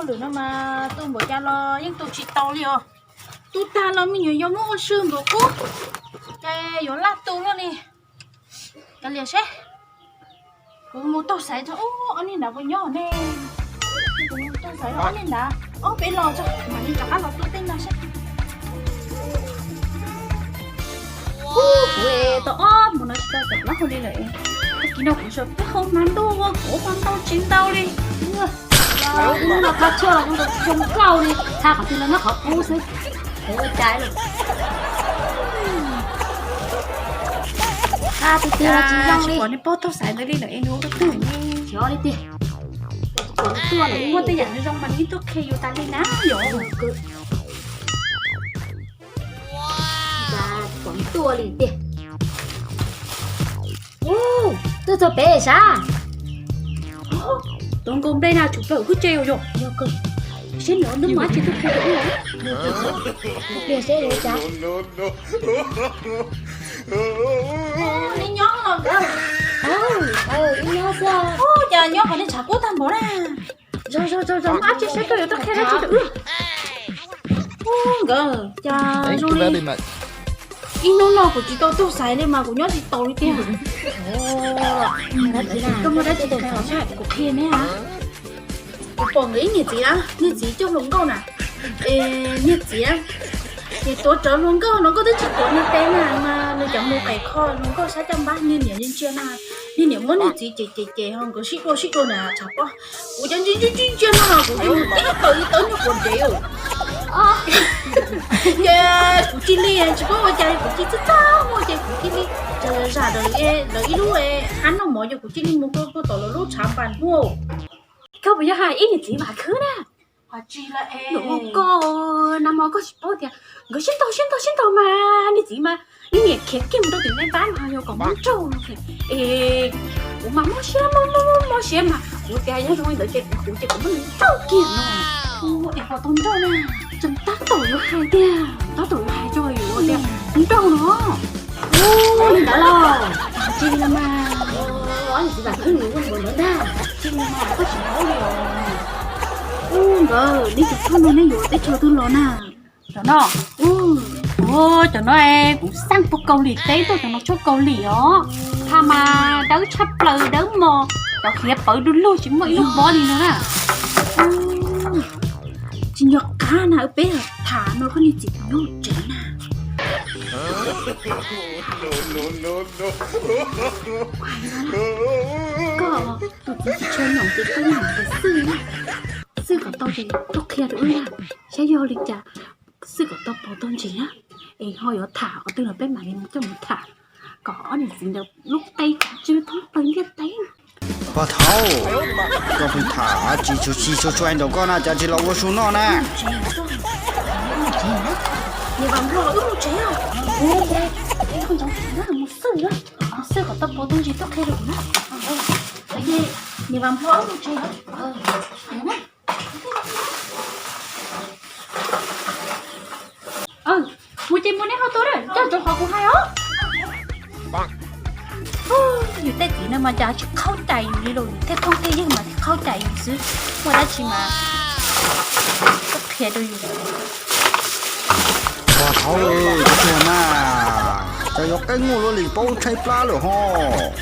Lwm no mas tu npaum cas los yeej tu tsis tau li os. Tu tag los me nyuam yaus muab ua sw npaum qub, ces yuav laj tu luaj li. Kav liam seb, kuv mus taug xaiv tso. Ub, ob niag nrad puas nyob ne? Kuv mus taug xaiv ob niag nrad, ob peb los tso mam li rov qab los tu tej no seb. Ub, kuv tau ob hmo no tsis tau xaiv plaub hau li lawm. Tag kis no kuv sawv peb hau hnav ntuj ua kuv ua ntau tsis ntau li. Hnub no qab tshuaj los zoo nkauj li, tha qhov twg los noj qhov qub xwb. Ua cas lawm? Tha tiag tiag tsis zoo li. Tsis pom nej paub taug xaiv ntawd li lawm es nws ua rau twg ne? Xyov li tiag. Muaj tej yam zoo zoo mas nws yeej tuaj qhia yus tas li na yom. Cas pom tuaj li tiag. Ub, tuaj txog pem sav. Tus nkaus nplej na tsum plaws kuj tse yom. Yog kawg. Seb nws ua ntawd mas tsis tuaj qhia rau wb. Pliag seb li cas. Neb nyob los nkawd. Wb nyob xwb. Ub, cas nyob qhov nej tshav kub tag npaum na. Zog zog zog zog, muaj dab tsi saib koj yuav tuaj qhia dab tsi rau wb. Ub, nkawd cas zoo li ib hnub no kuv tsis tau tuaj xaiv li mas kuv nyob tsis taus li tiag. Koj muaj dab tsi qhia los saib kuv qhia neb a. Kuv pom nkawd ib niag txiv na, niag txiv coj hluas nkauj na, niag txiv na, ces tuav rawv hluas nkauj, hluas nkauj twb tsis tuav nws tes na, mas nws cov mus qes kho hluas nkauj sab caj npab, niag niam ntsia na, niag niam muab niag txiv ces ces ces ho nkawd sib dua sib dua na tshav pob. Kuv cov ntsia ntsia ntsia ntsia no kuv cia li mus tib tawm ib tawb nyuag quav dev. Ces kuv cia li tsis paub ua cas kuv cia li txaj txaj muag ces kuv cia li zam zam lawv ib lub hab noj mov ces kuv cia li mus rau tom lawv lub tshav npas hnub. Koj puas yog hais ib niam txiv mas khwb na? Koj nag hmo koj tsis paub tias nkawd sib ntaus sib ntaus sib ntaus mas niag txiv mas ib niam khiav kiag mus rau tim neb npab mas yog kom muab nrauj no. Es kuv mas mob siab mob mob mob siab mas kuv tias yog zoo li ntawd ces kuv ces kuv muab nws nrauj kiag no. Es puas tau nrauj na? Tseem tab tom yuav hais tiag, tab tom yuav hais tso yuav tias nrauj no. Ub, li ntawd los tsis li mas. Ob niam txiv vam khwb nws ua npaum ntawd ntag. Tsis li mas koj tsis paub li os. Ub, nkawd, neb cov tshuaj no neb yuav teb chaws twg los na? Cov no, ub, cov no kuv xaj puag Kaus Lim teb tuaj, cov no tshuaj Kaus Lim os. Tha mas dawb tshaj plaws, dawb mos, cov hiav pawv du lug tsis muaj ib lub pob li no na. Tsis nco qab na, wb peb tham no koj niag txiv kuv nyob tsev na. Koj tus txiv tsis tshua nyoom ces koj yeej mus xwb na. Xwb kom tau ces tuaj qhia rau wb na, saib yog li cas. Xwb kom tau pov tau ntsis na, es ho yuav tham qhov twg los peb mam li coj mus tham, kom ob niam txiv ntawd lub qe tsis thoob plaws ntiaj teb. Pog thaub, koj pheej tham tsis tshua tsis tshua tshua nraum koj na, cas tsis los ua su noj na? Niam Vam Nplog, wb mus tsev os. Mus xwb, mus xwb kom tau pov tau ntsis tuaj qhia rau kuv na. Niam Vam Nplog, wb mus tsev os. Mus ces mus, neb ho tuaj coj rau qhov kuv hais os. Yus tej txiv no mas cas tsis qhaub cais yus li los, yus thiaj thooj thiaj yeej mas thiaj qhaub cais yus xwb. Muaj dab tsi mas qhia rau yus. Pog thaub, tsis mas, cas yuav qeeb muaj luaj li paub tshaib plab lawm hos.